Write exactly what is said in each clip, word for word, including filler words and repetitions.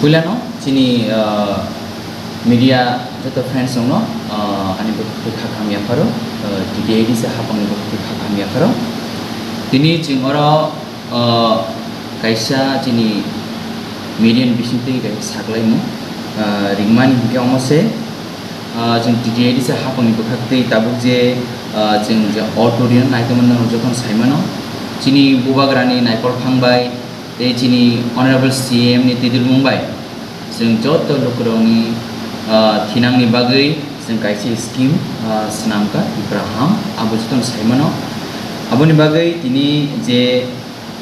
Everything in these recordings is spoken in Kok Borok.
Puilano chini, ah, media joto friends rokno, ah, ani bukhuk twi kha kaham yapharo, ah, T T A D C hapangni bukhuk twi kha kaham yapharo. Tini chwng oro, ah, kaisa chini media ni bisingtwi kaisa saklaimung, ah, ringmani hinkhe omo se, ah, chwng T T A D C hapangni bwkhak twi tabuk je, ah, chwng je auditorium naitongmani norok jotono saimano. Chini bubagrani naikol phang bai tei chini Honorable C M ni tidilmung bai chwng joto lukurokni, ah, thinangni bagwi chwng kaisa scheme, ah, swnamkha Tipra Ham, abo jotono saimano. Aboni bagwi tini je,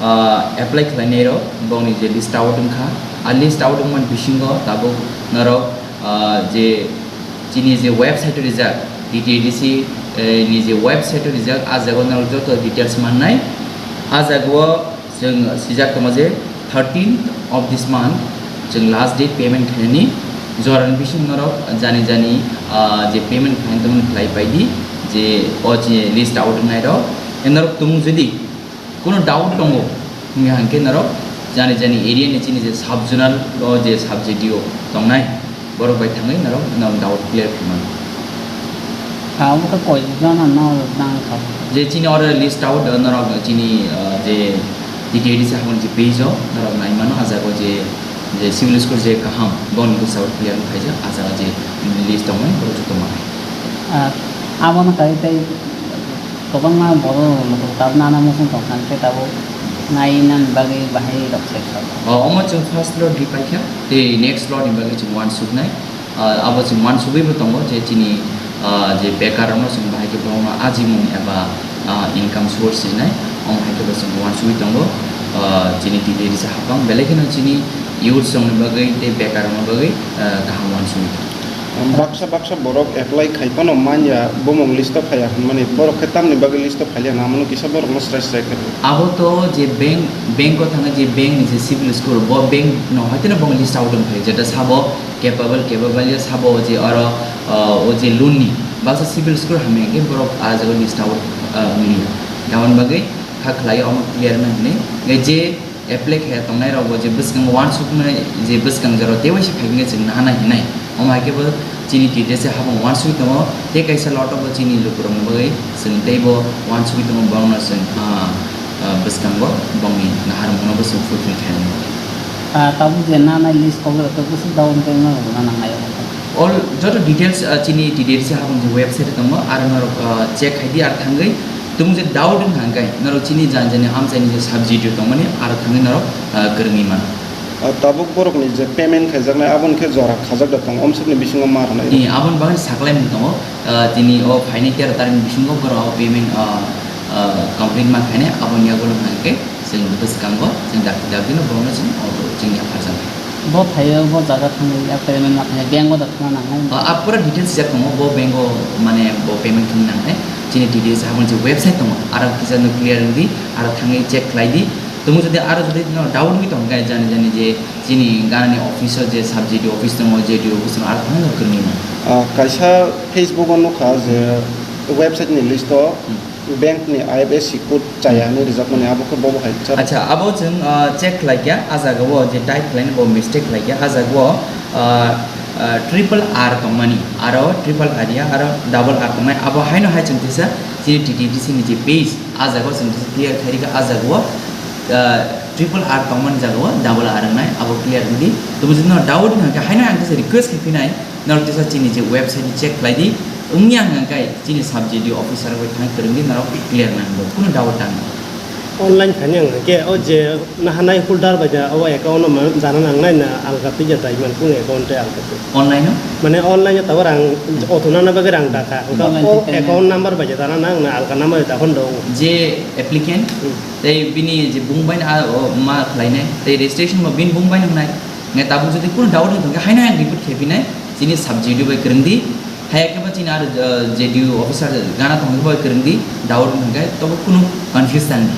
ah, apply khlainairok bokni je list out wngkha, a list out wngmani bisingo tabuk norok, ah, je chini je website o rijak, T T A D C, eh, ni je website o rijak, a jaga o norok joto details mannai. A jaga o chwng swijak tongo je thirteenth of this month chwng last date payment khainani. Jorani bising norok jani jani, ah, je payment khainani tongmani khlai paidi, je o je list out wngnai rok. E norok tumung jodi Kuno doubt tongo hingya hingke norok jani jani area ni chini je sub zonal o je sub G D O tongnai, borok bai thangwi norok, norok doubt clear khaimano. Abo khe koi jona no nang kha? Je chini oro list out, norok chini, ah, je T T A D C hapang je page o norok naimano, ah jaga o je, je civil score je kaham boni bwsao clear wng khaijak, ah jaga je list tongnai borok joto manai. Ah, abono kai tei Kwbangma borok rok tabuk nana muchung tong kha, hwnkhe tabuk nai nani bagwi bahai rok se kha. O, omo chwng first lot ri paikha, tei next lot ni bagwi chwng uansuknai. Ah, abo chwng uansugwi bo tongo je chini, ah, je bekar rokno chwng bahai khe bohrokno ajimung eba, ah, income source hinai, omo hai khe bo chwng uansugwi tongo. Ah, chini T T A D C hapang belai kheno chini youths rokni bagwi tei bekar rokni bagwi, ah, kaham uansugwi tongo. Baksa baksa borok apply khai phano manya, bumung list o phaiya hwnmani, borok khe tamni bagwi list o phailia na, amoni kisa borokno srai srai khe rw. Abo to je bank, bank o thangwi je bank ni je civil score, bo bank no hoi teno bo list out wng phai, jeta sabo capable, capable ya sabo o je oro, uh, o je loan ni baksa civil score hamya hwnkhe borok ah jaga list out, uh, wngya. Aboni bagwi kha khlai omo clear wngna hinwi je apply khe tongnai rokbo je bwskango uansuknai je bwskang jora tei waisa phai wngya chwng naha nai hinai. Omo hai khe bo chini T T A D C hapang uansugwi tongo, tei kaisa lot o bo chini lukurokni bagwi chwng teibo uansugwi tongo, borokno chwng, ah, ah, bwskango bongni naharmungno bo chwng fulfill khainani bagwi. Ah, tabuk je nanai list kok rok to bwswk down payment rok rwna nangnai. All joto details, ah, chini T T A D C hapang je website tongo, aro norok, ah, check khai di, aro thangwi Tumung je doubt wngkha hwnkhe norok chini jani jani amchaini je subject tongmani aro thangwi norok, ah, kwrwngwi mano. Ah, tabuk borokni je payment khaijaknai aboni khe jora khajak da tongo, omsokni bisingo ma rwnai? Ee, aboni bagwi saklaimung tongo, ah, tini o phainai tero tarikni bisingo borok o payment, ah, ah, complete ma khainai, aboni yagulo hwnkhe chwng bwskango chwng dakti dakti no borokno chwng o chwng yapharjaknai. Bo thaio, bo jaga thangwi, a payment ma khainai, bank o da thangna nangnai. Ah, ah, pura details jak tongo, bo bank o, mane, bo payment khaina nangnai. Chini T T A D C hapang je website tongo, aro kisa no clear wngdi, aro thangwi check khlai di. Tumung jodi aro jodi no doubt wngwi tong khe, jani jani je chini ganani office o je sub G D O office tongo, J D O office tongo, aro thangwi no kwrwngwi mano. Ah, kaisa Facebook o nukha je website ni list o Hmm. Bank ni I F S C code chaya hinwi rijak mani, abo khe bobo hai charo. Acha, abo chwng, ah, check khlai kha, ah jaga o je type khlaina bo mistake khlai kha, ah jaga o, ah, ah, triple R tongmani, aro triple R ya, aro double R tongmani, abo haino hai chwng kisa chini T T A D C ni je page, ah jaga o chwng kisa clear khai rikha, ah jaga o, ah, triple R tongmani jaga o double R wngnai, abo clear wngdi. Tamo jodi no doubt wngkha khe haino ang kisa request khai phinai, Norok tisa chini je website ni check khlai di, wngya hwnkha khe chini sub G D O officer bai thang kwrwng di, norok clear nang bo, kunu doubt tang. Online khaina hwnkha khe o je nahanai holder bai da, o account no ma-, jana nangnai na alga twi ya dai man, kunu account tei alga twi? Online no? Mane online o tabuk rang, auto nana bagwi rang dakha. Hwnkha online o twi khaina. Account number bai da jana nang na alga number da hwn do? Je applicant, Hmm. tei bini je bung bai na, o, ma khlainai, tei registration bo bini bung bai nang nai. Nge tabuk jodi kunu doubt wng tong khe, haino ang repeat khe phinai, chini sub G D O bai kwrwng di, haya khe bo chini aro, uh, J D O officer gana tong khe bo kwrwng di, doubt wng tong khe, tobo kunu confuse ta wng di.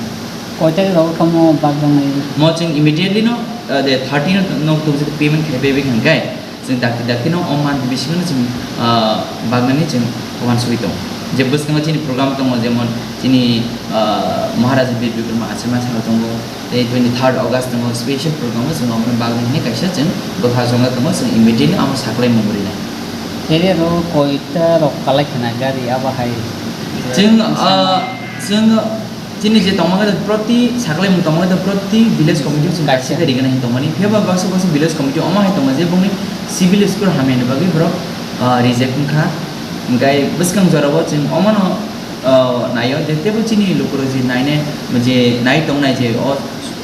Koita rok kamo bak rok nai? Mo chwng immediately no, uh, de thirty no, no tong jodi payment khai bai bai hwn khe, chwng dakti dakti no o month bisingo no chwng, uh, bak nani chwng uansugwi tong. Je bwskango chini program tongo, jemon Chini, ah, Maharaja Bir Bikrama Achama salo tongo, tei twenty third August tongo, special program o chwng omono bagwi hinwi kaisa chwng bwkha chonga tongo, chwng immediately amo saklai mung rinai. Area ro koita rok kalai khna gari abo hai. Chwng, ah, chwng chini je tongma khe proti saklai mung tongma khe proti village committee chwng kaisa Kaisa. Khe rigana hin tongmani. Phiya ba baksa baksa village committee omo hai tongo je bongni civil score hamya ni bagwi borok, ah, reject wngkha. Hingkai bwskang jora o chwng omono, ah, naio, je tebo chini lukurok je nainai, je nai tongnai je o,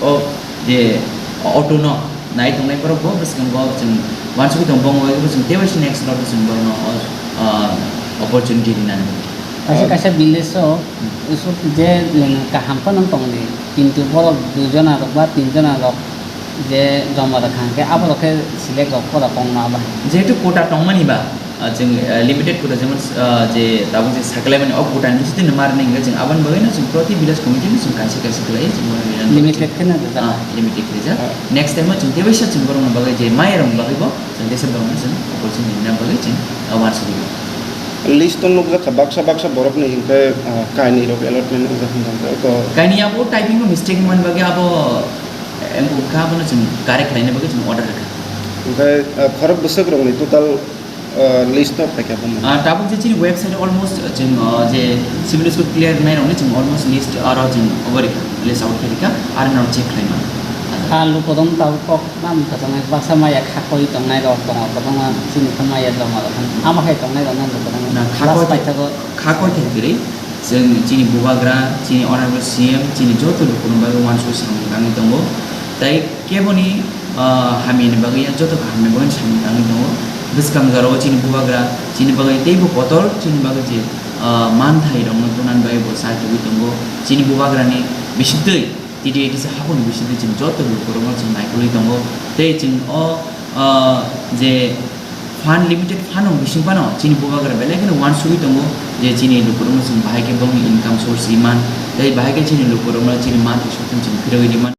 o je auto no nai tongnai borok bo bwskango chwng uansugwi tongo, bongwi bo chwng tebo se next round chwng borokno o, ah, opportunity rinani. Kaisa Ah. kaisa village o usuk je, mm, kaham phano tongdi, kintu borok dui jona rok ba tin jona rok je joma rwkha hwnkhe abo rok khe select rok pora kongma bai. Jehetu quota tongmani ba, ah, chwng, ah, limited quota, jemon, ah, je tabuk je saklaimani o quota ni sitini mar ni hwnkhe chwng aboni bagwi no chwng proti village committee no chwng kaisa kaisa khlai chwng bono rinani. Limited khe no rijak. Ah, limited khe rijak. Ah. Next time o chwng tebaisa chwng borokni bagwi je maya rokni bagwi bo chwng teisa borokno chwng opportunity rina bagwi chwng, ah, uansugwi. List o nukjak kha baksa baksa borokni hwnkhe, ah, kainwi rok allotment wngjak hwnkhe to. Kainwi abo typing o mistake wngmani bagwi abo, em, wngkha abono chwng correct khlaina bagwi chwng order rwkha. Hwnkhe, ah, khorok bwswk rokni total Ah, list no phaikha bumung. Ah, tabuk je chini website almost, ah, chwng, ah, je civil score clear nai rokni chwng almost list aro chwng obo rikha, list out khe rikha, aro no check khlai mano. Kha lukurok tabuk kok nam kwchangma baksa maya khakoi tongnai rok tongo, kwbangma chini khe maya joma rok. Amo hai tongnai rok no lukurok Na last khakoi paithago khakoi khe kwrwi, chwng chini bubagra, chini honorable C M, chini joto lukurok bai uansuk samung tangwi tongo. Tai Keboni, ah, hamyani bagwi ya joto kaham ni bagwi samung tangwi tongo. Bwskang jorao chini bubagra chini bagwi teibo kotor chini bagwi je, ah, manthai rokno tonani bagwi bo chai tugwi tongo. Chini bubagrani bisingtwi T T A D C haponi bisingtwi chini joto lukurokno chwng naikolwi tongo. Tei chwng o, ah, je fund, limited fund rok bising phano chini bubagra belai kheno uansugwi tongo je chini lukurokno chwng bahai khe bongni income source riman tei bahai khe chini lukurokno chini manthai soktwng chwng phirogwi riman.